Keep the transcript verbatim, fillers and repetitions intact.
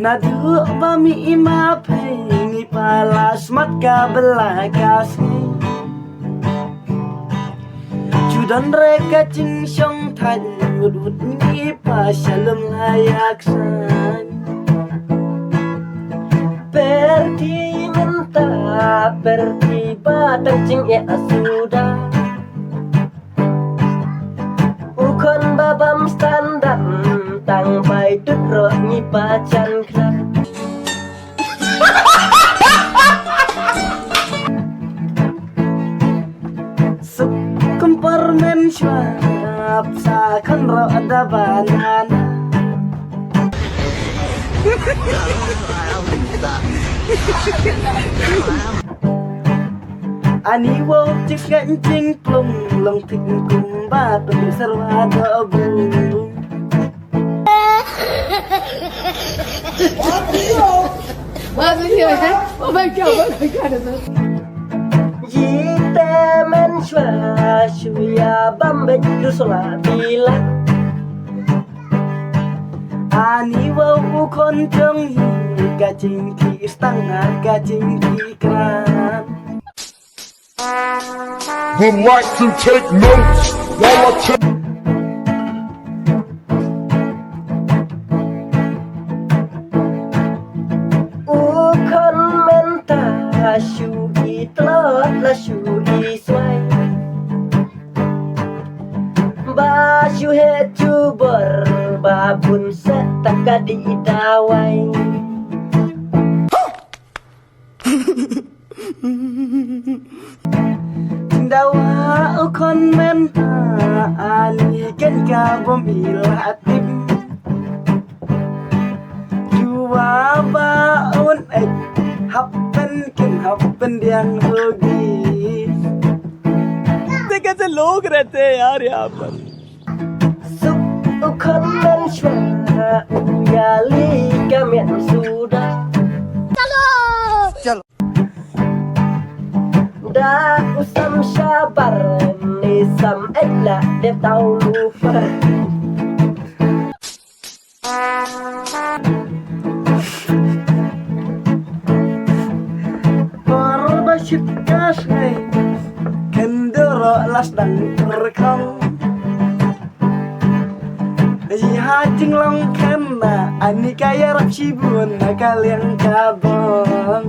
Naduh ba mi i ma phi ngi pala smat ka bela ka sngi. Ju don re ka jingshong thait wut wut ngi pa shalom la yak san. Per thi mynta per thi ba tang jing e asuda. U khon ba bam standard tang bai tut ro ngi pa chan khlak. Suk kumpar men shwa sa khon ro da banana. Ani wow chik ngan ching plung long tik kumba tu serwa do bu. Oh my god, oh my god. Yite men shwa shuya bambe du sola bila. Ani wa u khon jong hi ka jingki stang ka jingki kran. Would like to take notes while I take U khon mynta shu i tlot la shu i swai. Ba shu he jubor ba bun set ta ka di dawai. Dawa u khon mynta ani ken ka bom i la tip. Jua ba un ek happen ken happen diang rugi. ऐसे कैसे लोग रहते हैं यार यहाँ पर। Suk u khon men shwa u yali ka men suda. Da u sam shabar ni sam ek la de tau lupa. Por ba shit ka sngai ken doro las dang terkong. Ji ha jinglong kena ani ka yarap shibun na ka liang ka bong.